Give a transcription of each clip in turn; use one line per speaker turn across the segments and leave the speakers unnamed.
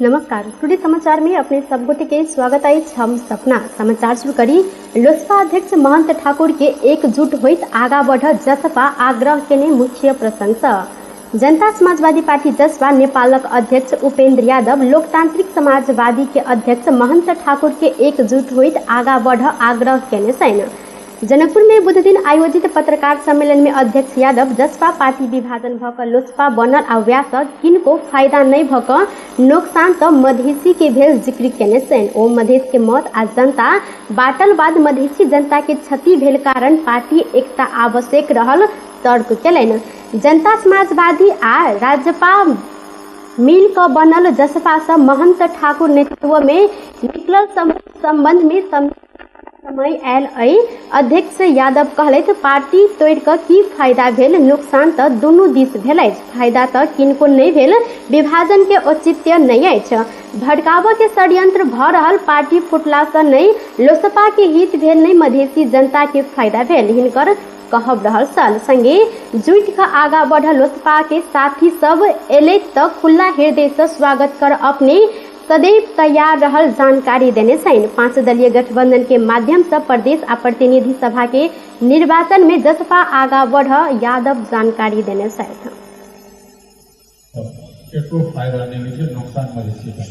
नमस्कार, टुडे समाचार में अपने सब गोटे के स्वागत अछि। हम सपना समाचार शुरू करी। लोजपा अध्यक्ष महंत ठाकुर के एकजुट होइत आगा बढ़ जसपा आग्रह केने मुख्य प्रसंग सँ जनता समाजवादी पार्टी जसपा नेपालक अध्यक्ष उपेन्द्र यादव लोकतांत्रिक समाजवादी के अध्यक्ष महंत ठाकुर के एकजुट होइत आगा बढ़ आग्रह केने छनि। जनकपुर में बुधदिन आयोजित पत्रकार सम्मेलन में अध्यक्ष यादव जसपा पार्टी विभाजन भ क लोजपा बनल आ वएह किनको फायदा नहि भ क नोकसान त मधेसी के भेल जिक्र केने छनि। ओ मधेस के मत आ जनता बाटल बाद मधेसी जनता के क्षति भेल कारण पार्टी एकता आवश्यक रहल तर्क केलनि। जनता समाजवादी आ राजपा मिल क बनल जसपा सँ महंत ठाकुर नेतृत्व में निकलल संबंध में समय आयल अइ। अध्यक्ष यादव कहलथि, पार्टी तोड़ि कऽ की फायदा भेल, नुकसान तऽ दुनू दिस भेल अछि, फायदा तऽ किनको नहि भेल। विभाजन के औचित्य नहि अछि, भड़काबऽ के षड्यंत्र भऽ रहल। पार्टी फुटलासँ नहि लोसपा के हित भेल, नहि मधेसी जनता के फायदा भेल, हिनकर कहब रहल छल। संगे जुटि कऽ आगा बढ़ल लोसपा के साथी सब एलै तऽ खुला हृदयसँ स्वागत कर अपने सदैव तैयार रहल जानकारी देने छनि। 5 दलीय गठबंधन के माध्यम से प्रदेश आ प्रतिनिधि सभा के निर्वाचन में जसपा आगा बढ़ यादव जानकारी देने छथि।
ककरो फायदा नहि होइ छै, नुकसान मधेसी का।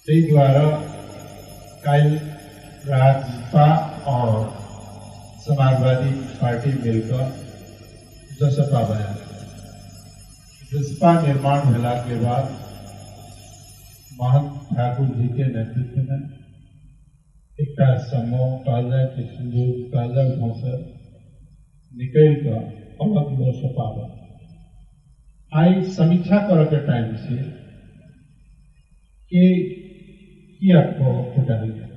ताहि दुआरे काल्हि राजपा और समाजवादी पार्टी मिलकर जसपा बनायल। जसपा निर्माण भेला के बाद महंत ठाकुर जी के नेतृत्व में एकटा समूह कहल जाय कि संजोग कहल जाय, ओहिठामसँ निकलि कऽ अलग लोसपा बनल। आइ समीक्षा करऽके टाइम छै कि किया फुटल गेल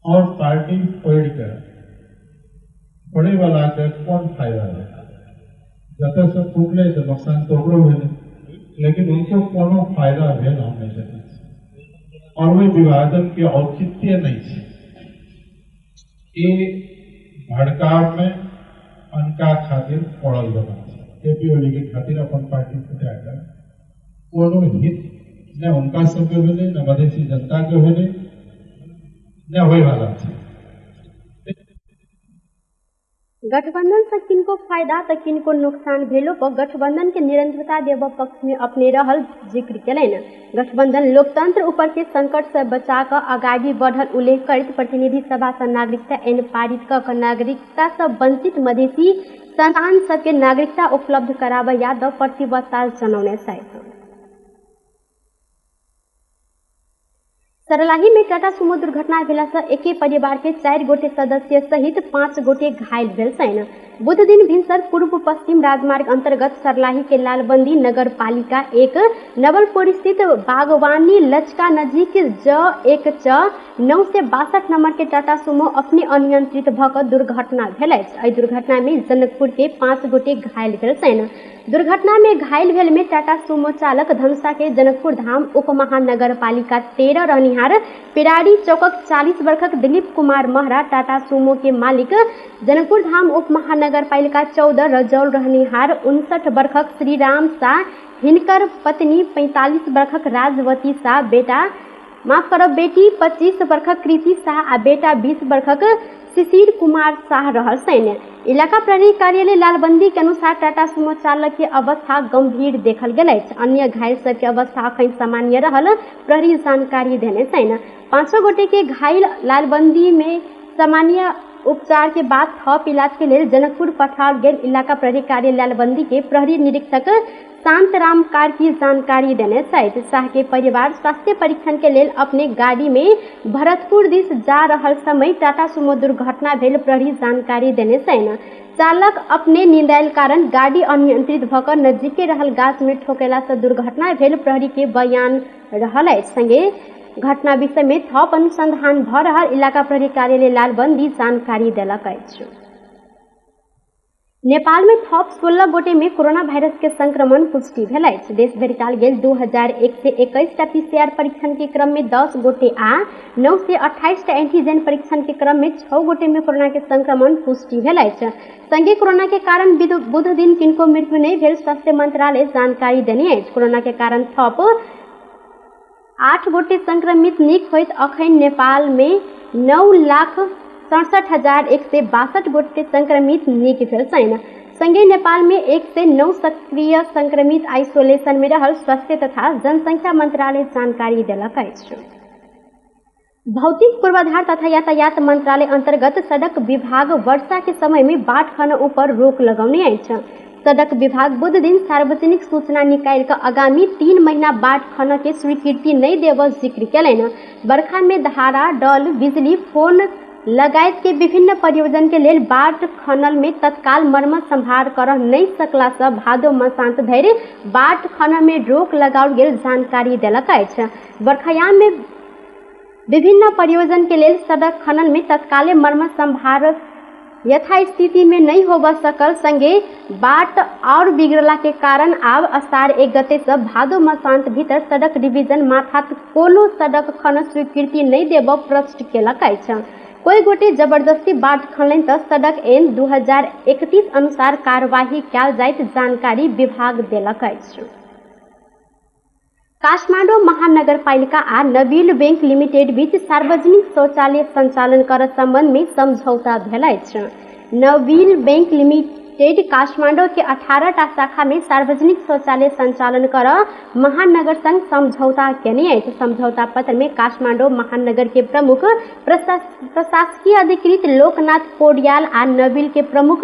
और पार्टी फोड़ि कऽ फोड़ैवलाके कोन फायदा भेल। जतऽसँ फुटलै तऽ नुकसान तऽ ओकरो भेलै, लेकिन हुनको कोनो फायदा भेल हम नहि देखै छी। और ओहि विभाजनके औचित्य नहि छै। ई भड़कावमे अनका खातिर पड़ल जमा छै। के पी ओली के खातिर अपन पार्टी फुटा कऽ कोनो हित नहि हुनका सबके भेलै, नहि मधेसी जनताके भेलै, नहि होयवाला छै।
गठबंधन से किनको फायदा तऽ किनको नुकसान भेलो पर गठबंधन के निरंतरता देबऽ पक्ष में अपने रहल जिक्र केलनि। गठबंधन लोकतंत्र ऊपर के संकट से बचा कऽ अगाडि बढ़ल उल्लेख करैत प्रतिनिधि सभा से नागरिकता ऐन पारित कऽ कऽ नागरिकता से वंचित मधेसी संतान सबके नागरिकता उपलब्ध कराबऽ यादव प्रतिबद्धता जनौने छथि। सरलाही में टाटा सुमो दुर्घटना भेला से एके परिवार के 4 गोटे सदस्य सहित 5 गोटे घायल भेल छनि। बुध दिन भिनसर पूर्व पश्चिम राजमार्ग अंतर्गत सरलाही के लालबंदी नगर पालिका 1 नवलपुर स्थित बागवानी लचका नजीक ज 1 च 962 नंबर के टाटा सुमो अपने अनियंत्रित भ कऽ दुर्घटना भेल अछि। एहि दुर्घटना में जनकपुर के 5 गोटे घायल भेल छनि। दुर्घटना में घायल भेल में टाटा सुमो चालक धनुषा के जनकपुर धाम उप महानगर पालिका 13 रहनिहार पिरारी चौकक 40 वर्षक दिलीप कुमार महरा, टाटा सुमो के मालिक जनकपुर धाम उप महानगर पालिका 14 रजौल रहनिहार 59 वर्षक श्रीराम शाह, हिनकर पत्नी 45 वर्षक राजवती शाह, बेटा माफ करब बेटी 25 वर्षक कृति शाह आ बेटा 20 वर्षक शिशिर कुमार शाह रहल छनि। इलाका प्रहरी कार्यालय लालबंदी के अनुसार टाटा सुमो चालक के अवस्था गंभीर देखल गेल अछि। अन्य घायल सबके अवस्था अखन सामान्य रहल प्रहरी जानकारी देने छनि। 5 गोटे के घायल लालबंदी में सामान्य उपचार के बाद थप इलाज के लेल जनकपुर पठाओल गेल इलाका प्रहरी कार्यालय लालबंदी के प्रहरी निरीक्षक शांतराम कार्की जानकारी देने छथि। शाह के परिवार स्वास्थ्य परीक्षण के लेल अपने गाड़ी में भरतपुर दिस जा रहल समय टाटा सुमो दुर्घटना भेल प्रहरी जानकारी देने छनि। चालक अपने निंदायल कारण गाड़ी अनियंत्रित भ कऽ नजीके रहल गाछ में ठोकेला से दुर्घटना भेल प्रहरी के बयान रहल अछि। संगे घटना विषय में थप अनुसंधान भ रहल इलाका प्रहरी कार्यालय लालबंदी जानकारी देलक अछि। नेपाल में थप 16 गोटे में कोरोना वायरस के संक्रमण पुष्टि भेल अछि। देश भरि कयल गेल 2121 टा पीसीआर परीक्षण के क्रम में 10 गोटे आ 928 टा एंटीजन परीक्षण के क्रम में 6 गोटे में कोरोना के संक्रमण पुष्टि भेल अछि। संगे कोरोना के कारण बुध दिन किनको मृत्यु नहि भेल स्वास्थ्य मंत्रालय जानकारी देने अछि। कोरोना के कारण थप 8 गोटे संक्रमित नीक होइत अखन नेपाल में 9,67,162 गोटे संक्रमित नीक भेल छनि। संगे नेपाल में 109 सक्रिय संक्रमित आइसोलेशन में रहल स्वास्थ्य तथा जनसंख्या मंत्रालय जानकारी देलक अछि। भौतिक पूर्वाधार तथा यातायात मंत्रालय अंतर्गत सड़क विभाग वर्षा के समय में बाट खन ऊपर रोक लगौने अछि। सड़क विभाग बुध दिन सार्वजनिक सूचना निकालि कऽ आगामी 3 महीना बाट खन के स्वीकृति नहि देबऽ जिक्र केलनि। बरखा में धारा, डल, बिजली, फोन लगायत के विभिन्न परियोजन के लेल बाट खनल में तत्काल मरम्मत संभार कर नहि सकला सँ भादो मसांत धरि बाट खन में रोक लगाओल गेल जानकारी देलक अछि। बरखायाम में विभिन्न परियोजन के लेल सड़क खनन में तत्काले मरम्मत संभार यथास्थिति में नहीं होबऽ सकल संगे बाट और बिगड़ला के कारण आब असार 1 गते से भादो मसांत भीतर सड़क डिवीजन माथात कोनो सड़क खनन स्वीकृति नहीं देबऽ प्रश्न केलक अछि। कोई गोटे जबरदस्ती बाट खनलनि तऽ सड़क एन 2031 अनुसार कार्यवाही कयल जाइत जानकारी विभाग देलक अछि। काठमाडौँ महानगरपालिका आ नबील बैंक लिमिटेड बीच सार्वजनिक शौचालय संचालन कर संबंध में समझौता भेल अछि। नबील बैंक लिमिटेड काठमाडौँ के 18 टा शाखा में सार्वजनिक शौचालय संचालन कर महानगर संग समझौता केने अछि। समझौता पत्र में काठमाडौँ महानगर के प्रमुख प्रशासकीय अधिकृत लोकनाथ पौड्याल आ नबील के प्रमुख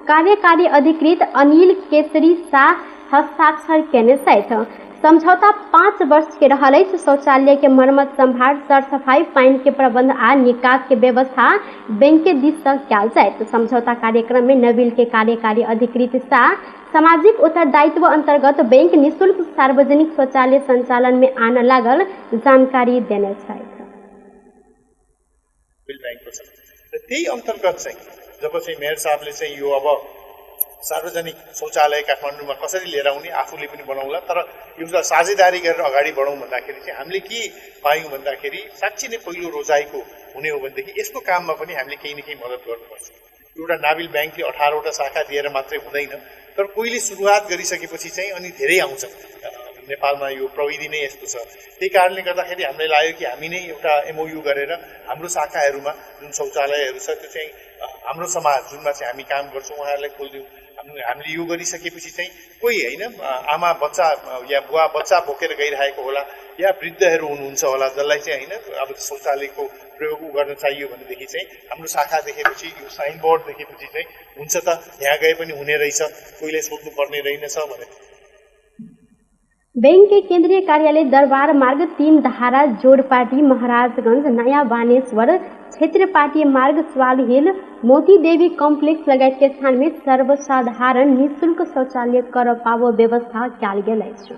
कार्यकारी अधिकृत अनिल केसरी शाह हस्ताक्षर केने छथि। समझौता 5 वर्ष के रहल अछि। शौचालय के मरम्मत संभार, सरसफाई, पानि के प्रबंध आ निकास के व्यवस्था बैंक के दिस सँ कयल जायत। समझौता कार्यक्रम में नबील के कार्यकारी अधिकृत शाह सामाजिक उत्तरदायित्व अंतर्गत बैंक निःशुल्क सार्वजनिक शौचालय संचालन में आनऽ लागल जानकारी देने छथि।
र त्यही अन्तर्गत चाहिँ जब चाहिँ मेयर साहबले चाहिँ यो अब सार्वजनिक शौचालय काठमाडौँमा कसरी लिएर आउने, आफूले पनि बनाउँला, तर एउटा साझेदारी गरेर अगाडि बढौँ भन्दाखेरि चाहिँ हामीले के पायौँ भन्दाखेरि साँच्ची नै पहिलो रोजाइको हुने हो भनेदेखि यस्तो काममा पनि हामीले केही न केही मद्दत गर्नुपर्छ। एउटा नाबिल ब्याङ्कले 18वटा शाखा दिएर मात्रै हुँदैन, तर कोहीले सुरुवात गरिसकेपछि चाहिँ अनि धेरै आउँछ। नेपालमा यो प्रविधि नै यस्तो छ। त्यही कारणले गर्दाखेरि हामीलाई लाग्यो कि हामी नै एउटा एमओयु गरेर हाम्रो शाखाहरूमा जुन शौचालयहरू छ त्यो चाहिँ हाम्रो समाज जुनमा चाहिँ हामी काम गर्छौँ उहाँहरूलाई खोलिदिउँ। हामीले यो गरिसकेपछि चाहिँ कोही होइन आमा बच्चा या बुवा बच्चा बोकेर गइरहेको होला या वृद्धहरू हुनुहुन्छ होला जसलाई चाहिँ होइन अब शौचालयको प्रयोग गर्न चाहियो भनेदेखि चाहिँ हाम्रो शाखा देखेपछि यो साइनबोर्ड देखेपछि चाहिँ हुन्छ त यहाँ गए पनि हुने रहेछ, कोहीले सोध्नुपर्ने रहेनछ भनेर।
बैंक के केंद्रीय कार्यालय दरबार मार्ग 3 धारा जोरपाटी महाराजगंज नया बानेश्वर क्षेत्रपाटी मार्ग स्वाल हिल मोती देवी कॉम्प्लेक्स लगायत के स्थान में सर्वसाधारण निःशुल्क शौचालय कर पावो व्यवस्था कयल गेल अछि।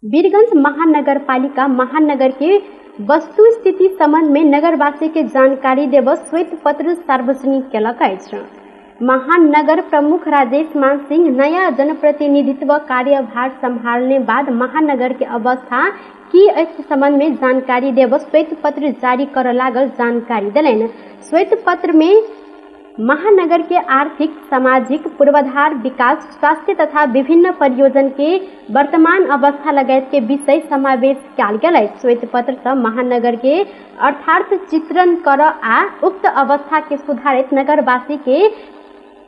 वीरगंज महानगरपालिका महानगर के वस्तु स्थिति संबंध में नगरवासी के जानकारी देब श्वेत पत्र सार्वजनिक केलक अछि। महानगर प्रमुख राजेश मान सिंह नया जनप्रतिनिधित्व कार्यभार संभालने बाद महानगर के अवस्था की अछि संबंध में जानकारी देब श्वेत पत्र जारी कर लागल जानकारी देलनि। श्वेत पत्र में महानगर के आर्थिक, सामाजिक पूर्वाधार विकास, स्वास्थ्य तथा विभिन्न परियोजन के वर्तमान अवस्था लगायत के विषय समावेश कयल गेल अछि। श्वेत पत्र सँ महानगर के अर्थार्थ चित्रण कर आ उक्त अवस्था के सुधारित नगरवासी के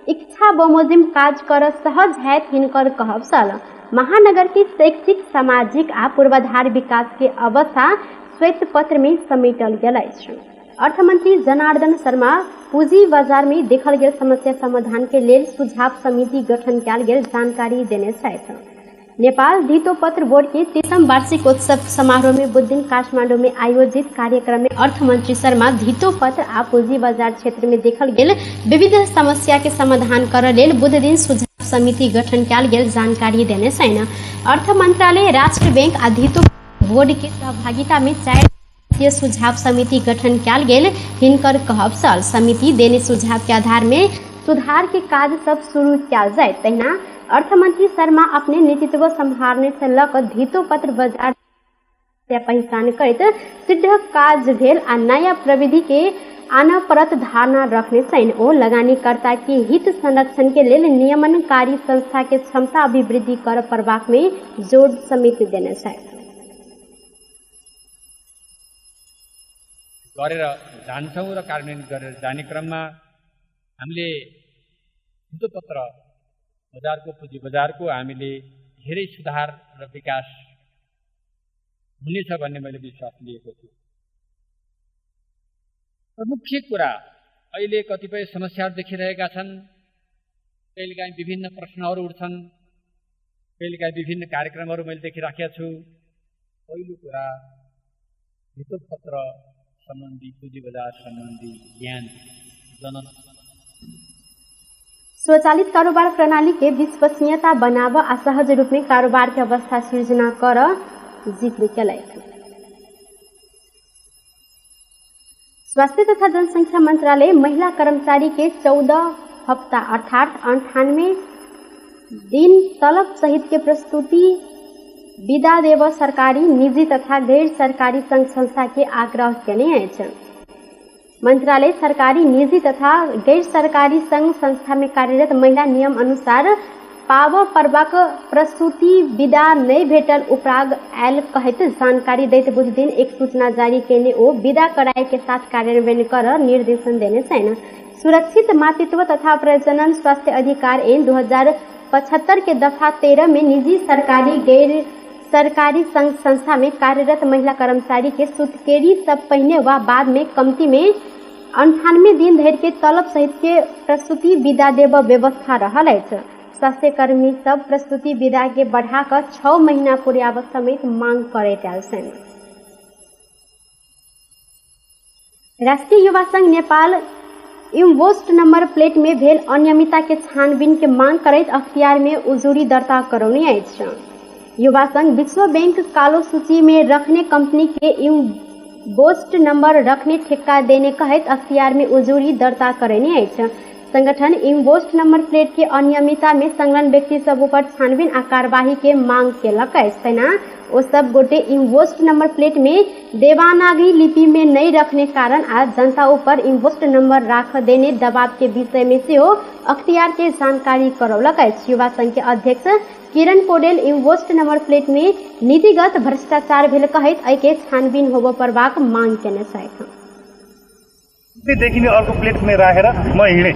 इच्छा बमोजिम काज कर सहज हैत हिनकर कहब छल। महानगर के शैक्षिक, सामाजिक आ पूर्वाधार विकास के अवस्था श्वेत पत्र में समेटल गेल अछि। अर्थमंत्री जनार्दन शर्मा पूंजी बाजार में देखल गेल समस्या समाधान के लेल सुझाव समिति गठन कयल गेल जानकारी देने छथि। नेपाल धितोपत्र बोर्ड के 3म वार्षिकोत्सव समारोह में बुधदिन काठमाडौँ में आयोजित कार्यक्रम में अर्थमंत्री शर्मा धितोपत्र आ पूंजी बाजार क्षेत्र में देखल गेल विविध समस्या के समाधान कर लेल बुधदिन सुझाव समिति गठन कयल गेल जानकारी देने छनि। अर्थ मंत्रालय, राष्ट्र बैंक आ धितो बोर्ड के सहभागिता में 4 सदस्यीय सुझाव समिति गठन कयल गेल हिनकर कहब छल। समिति देने सुझाव के आधार में सुधार के काज सब शुरू कयल जाय। तहिना अर्थमंत्री शर्मा अपने नेतृत्व सम्हारने से लऽ कऽ धितोपत्र बाजार पहिचान करैत सिद्ध काज भेल आ नया प्रविधि के आनऽ परत धारणा रखने छनि। ओ लगानीकर्ता के हित संरक्षण के लेल नियमनकारी संस्था के क्षमता अभिवृद्धि कर पड़बाक में जोर समेत देने छथि।
गरेर जान्छौँ र कार्यान्वयन गरेर जाने क्रममा हामीले धितोपत्र बजारको पुँजी बजारको हामीले धेरै सुधार र विकास हुनेछ भन्ने मैले विश्वास लिएको छु। र मुख्य कुरा अहिले कतिपय समस्याहरू देखिरहेका छन्, कहिलेकाहीँ विभिन्न प्रश्नहरू उठ्छन्, कहिलेकाहीँ विभिन्न कार्यक्रमहरू मैले देखिराखेको छु। पहिलो कुरा धितोपत्र सम्बन्धी पुँजी बजार सम्बन्धी ज्ञान जन
स्वचालित कारोबार प्रणाली के विश्वसनीयता बनाव आ सहज रूप में कारोबार के अवस्था सृजना कर जिक्र केलथि। स्वास्थ्य तथा जनसंख्या मंत्रालय महिला कर्मचारी के 14 हफ्ता अर्थात 98 दिन तलब सहित के प्रस्तुति विदा देव सरकारी निजी तथा गैर सरकारी संघ संस्था के आग्रह केने अछि। मंत्रालय सरकारी निजी तथा गैर सरकारी संघ संस्था में कार्यरत महिला नियम अनुसार पाव परबाक प्रसूति विदा नहि भेटल उपराग आयल कहैत जानकारी दैत बुधदिन एक सूचना जारी केने ओ विदा कराए के साथ कार्यान्वयन कर निर्देशन देने छनि। सुरक्षित मातृत्व तथा प्रजनन स्वास्थ्य अधिकार ऐन 2075 के दफा 13 में निजी सरकारी गैर सरकारी संघ संस्था में कार्यरत महिला कर्मचारी के सुतकेरी सब पहिने व बाद में कमती में 98 दिन धरि के तलब सहित के प्रसूति विदा देव व्यवस्था रहल अछि। स्वास्थ्यकर्मी सब प्रसूति विदा के बढ़ा कऽ 6 महीना पुराब समेत मांग करैत आयल छनि। राष्ट्रीय युवा संघ नेपाल इम्बोस्ट नंबर प्लेट में भेल अनियमितता के छानबीन के मांग करैत अख्तियार में उजूरी दर्ता करौने अछि। युवा संघ विश्व बैंक कालो सूची में रखने कंपनी के इम्बोस्ट नंबर रखने ठेक्का देने कहैत अख्तियार में उजूरी दर्ता करैने अछि। संगठन इम्बोस्ट नंबर प्लेट के अनियमितता में संलग्न व्यक्ति सब ऊपर छानबीन आ कार्यवाही के मांग केलक अछि। तहिना ओ सब गोटे इम्बोस्ट नंबर प्लेट में देवनागरी लिपि में नहीं रखने कारण आ जनता ऊपर इम्बोस्ट नंबर राख देने दबाव के विषय में सेहो अख्तियार के जानकारी करौलक अछि। युवा संघ के अध्यक्ष Kiran Paudel embossed number plate में नीतिगत भ्रष्टाचार भेल कहैत एहि के छानबीन होबय पड़बाक मांग केने छथि।
देखिने अर्को प्लेट कुनै राखेर म हिँडेँ,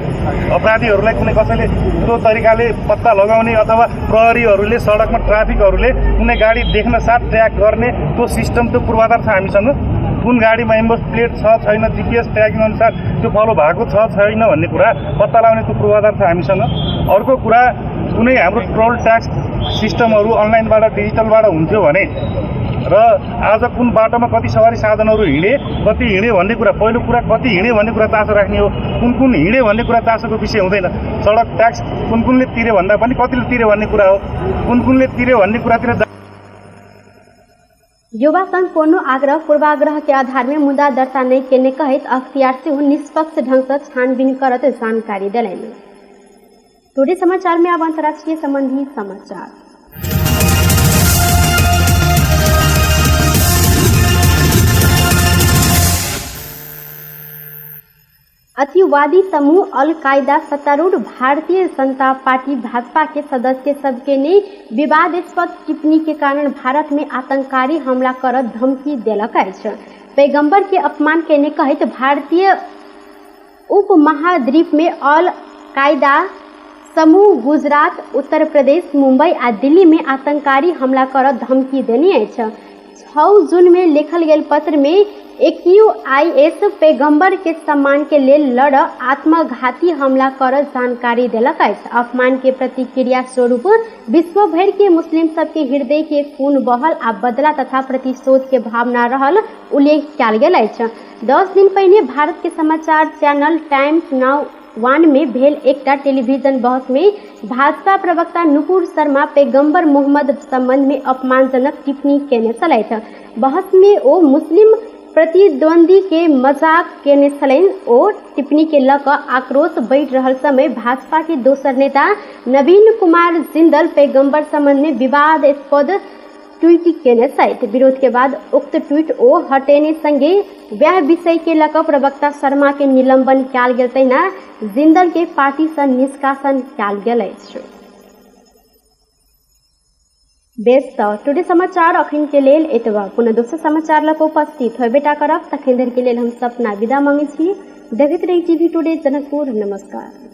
अपराधीहरूलाई कुनै कसैले त्यो तरिकाले पत्ता लगाउने अथवा प्रहरीहरूले सडकमा ट्राफिकहरूले कुनै गाडी देख्न साथ ट्र्याक गर्ने त्यो सिस्टम त्यो पूर्वाधार छ हामीसँग। कुन गाडीमा एम्बोस प्लेट छ छैन, जिपिएस ट्र्याकिङ अनुसार त्यो फलो भएको छ छैन भन्ने कुरा पत्ता लगाउने त्यो पूर्वाधार छ हामीसँग। अर्को कुरा कुनै हाम्रो टोल ट्याक्स सिस्टमहरू अनलाइनबाट डिजिटलबाट हुन्थ्यो भने र आज कुन बाटोमा कति सवारी साधनहरू हिँडे कति हिँडे भन्ने कुरा, पहिलो कुरा कति हिँडे भन्ने कुरा चासो राख्ने हो। कुन कुन हिँडे भन्ने कुरा चासोको विषय हुँदैन। सडक ट्याक्स कुन कुनले तिरे भन्दा पनि कतिले तिरे भन्ने कुरा हो, कुन कुनले तिरे भन्ने कुरातिर।
युवा संघ कोनो आग्रह पूर्वाग्रह के आधार में मुद्दा दर्ता नहीं केने कहैत अख्तियार सेहो निष्पक्ष ढंग से छानबीन करत जानकारी देलनि। टुडे समाचार में अब अंतर्राष्ट्रीय संबंधी समाचार। अतिवादी समूह अल कायदा सत्तारूढ़ भारतीय जनता पार्टी भाजपा के सदस्य सबके ने विवादास्पद टिप्पणी के कारण भारत में आतंककारी हमला कर धमकी देलक अछि। पैगंबर के अपमान केने कहैत भारतीय उपमहाद्वीप में अल कायदा समूह गुजरात, उत्तर प्रदेश, मुंबई आ दिल्ली में आतंककारी हमला कर धमकी देने अछि। 6 जून में लिखल गेल पत्र में AQIS पैगंबर के सम्मान के लेल लड़ आत्मघाती हमला कर जानकारी देलक अछि। अपमान के प्रतिक्रिया स्वरूप विश्व भर के मुस्लिम सबके हृदय के खून बहल आ बदला तथा प्रतिशोध के भावना रहल उल्लेख कयल गेल अछि। 10 दिन पहिने भारत के समाचार चैनल टाइम्स now 1 में भेल एकटा टेलीविजन बहस में भाजपा प्रवक्ता नुपुर शर्मा पैगंबर मोहम्मद संबंध में अपमानजनक टिप्पणी केने छलथि। बहस में ओ मुस्लिम प्रतिद्वंदी के मजाक केने छलनि। ओ टिप्पणी के लऽ कऽ आक्रोश बढ़ि रहल समय भाजपा के दोसर नेता नवीन कुमार जिंदल पैगंबर संबंध में विवादास्पद ट्वीट केने छथि। विरोध के बाद उक्त ट्वीट ओ हटेने संगे वएह विषय के लऽ कऽ प्रवक्ता शर्मा के निलंबन कयल गेल, तहिना जिंदल के पार्टी सँ निष्कासन कयल गेल अछि। बेस तऽ टुडे समाचार अखन के लेल एतबा। पुनः दोसर समाचार लऽ कऽ उपस्थित होबेटा करब। तखन धरि के लेल हम सपना विदा मांगै छी। देखैत रही टीवी टुडे जनकपुर। नमस्कार।